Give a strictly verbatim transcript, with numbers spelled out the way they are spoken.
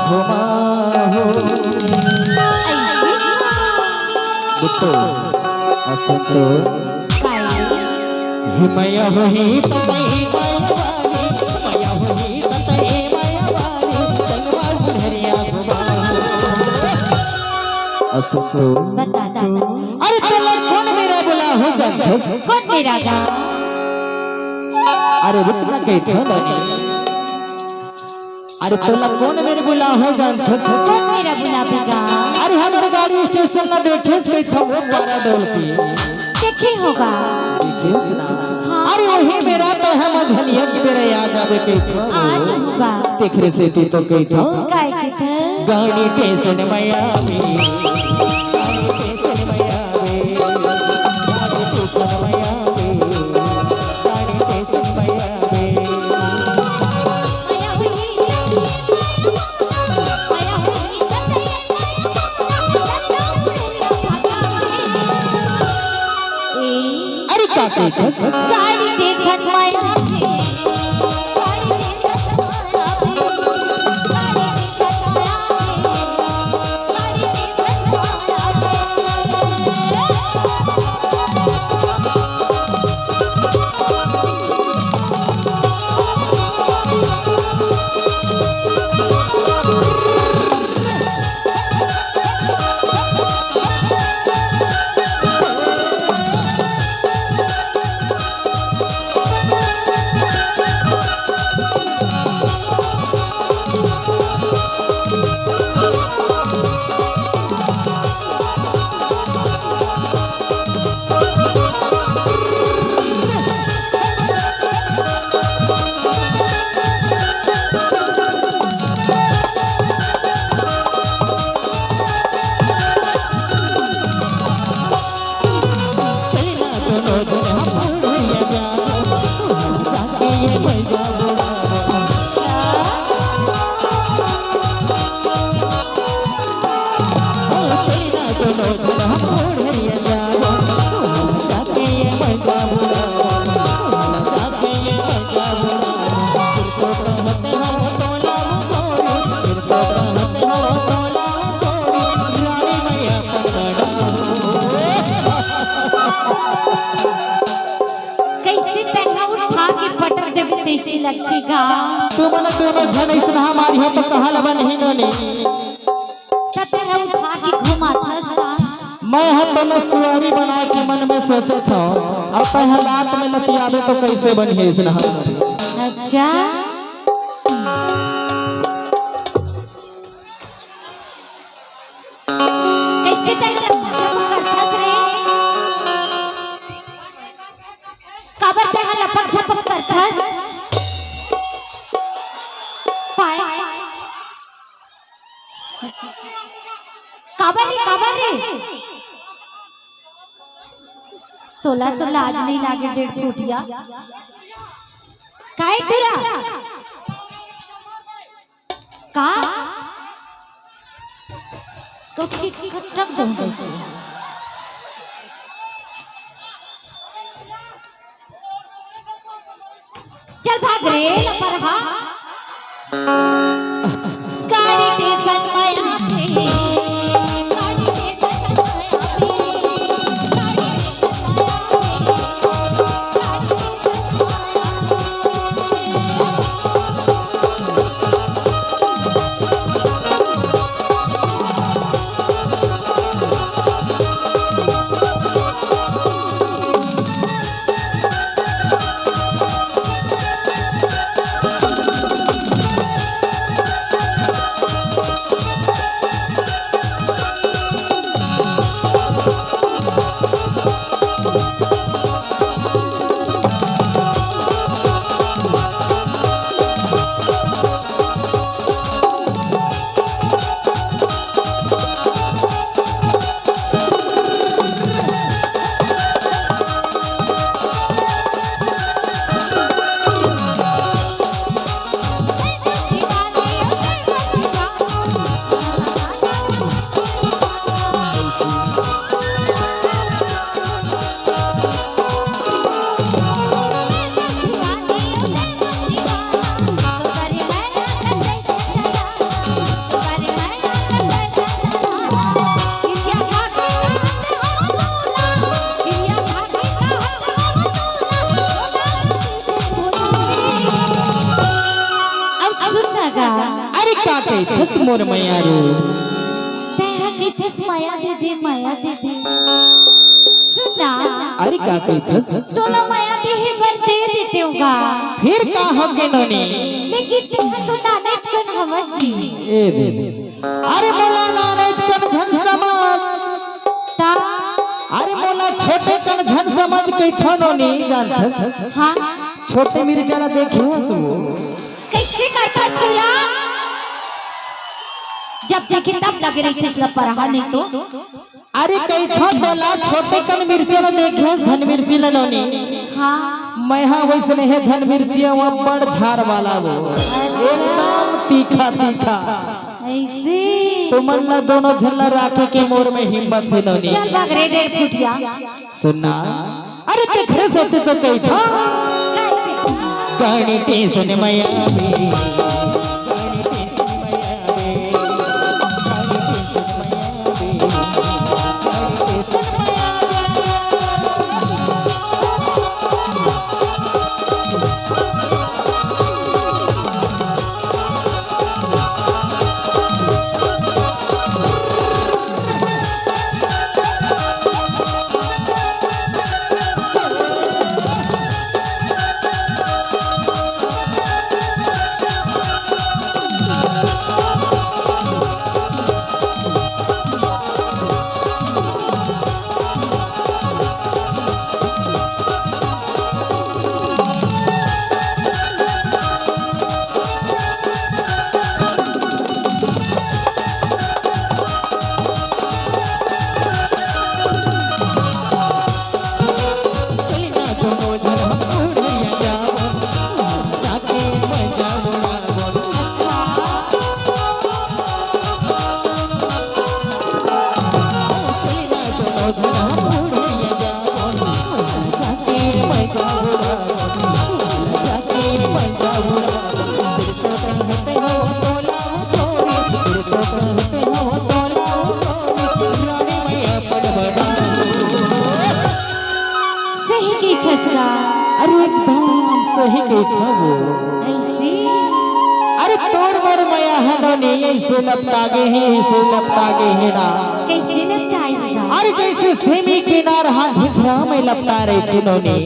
घुमाहू। बिट्टू, असंतो। हे मया होही त तई मया वाली, मया होही त तई मया वाली, संगवा बुढ़रिया घुमाहू। असंतो। बता तू। अरे तोला कोन मेर बुलाहू जानथस? कोन मेर गा? अरे रुक ना कहिथों नोनी। अरे तोला कोन मेर बुलाहू जानथस? कोन मेर बुलाबे गा? अरे हमर गाड़ी स्टेशन ला देखेस कहिथों ओ पारा डोल के। देखे हों गा। देखेस ना? हाँ। अरे वही मेर तो हम झनिया के बेरा आ जाबे कहिथों। आ जाहूँ गा। तेखरे सेती तो कहिथों। काय कहिथस? गाड़ी स्टेशन में आवे। गाड़ी स्टेशन में आवे। गाड़ी स्टेशन में आवे। गाड़ी स्टेशन में आवे। अरे का कहिथस? गाड़ी स्टेशन में आवे। कइसे तैं ह उठा के पटक देबे तइसे लगथे गा। तुमन दूनों झन अइसनहा मारिहा त कहाँ ल बनही नोनी। त तैं ह उठा के घुमाथस का? मैं ह तोला सुअरी बना के मन में सोचत हँव, अउ तैं ह लात में लतियाबे त कइसे बनही अइसनहा नोनी। अच्छा। कइसे तैं ह लपक झपक करथस रे? काबर तैं ह लपक झपक करथस? पाए। काबर रे, काबर रे? तोला तो लाज नइ लागे डेढ़ फुटिया। काय टुरा? का? कखी खटक दो वैसे। चल भाग रे लपरहा। गाड़ी स्टेशन में आवे, गाड़ी स्टेशन में आवे, गाड़ी स्टेशन में आवे। अरे का कहिथस मोर मयारू? तैं ह कहिथस मया दे दे, मया दे दे। सुन ना। अरे का कहिथस? तोला मया देहे बर दे देतेंव गा। फिर का होगे नोनी? लेकिन तैं ह तो नानेच कन हवस जी। ए दे। अरे मोला नानेच कन झन समझ। ता? अरे मोला छोटे कन झन समझ कहिथंव नोनी, जानथस? हाँ। छोटे मिर्चा ला देखे हस वो? कइसे करथस तोला? जब देखे तब लगे रहिथस लपरहा नहीं तो। अरे कहिथंव तोला छोटे कन मिर्चा ला देखे हस धन मिर्ची ला नोनी। हाँ। मैं हा वइसने हे धन मिर्ची, वो बड़ झार वाला वो। एकदम तीखा तीखा। अइसे? तुमन ला दोनों झन ला राखे के मोर में हिम्मत हे नोनी। चल भाग रे डेढ़ फुटिया। सुन ना। अरे तेखरे सेती तो कहिथंव। कहिथे? गाड़ी टेंशन मया में। सही कहिथस गा। अरे एकदम सही कहिथंव वो। अइसे? अरे तोर मोर मया ह नोनी, अइसे लपटा गे हे, अइसे लपटा गे हे ना। कइसे लपटाही गा? अरे जइसे सेमी किनार हा ढिखरा में लपटा रहिथे नोनी।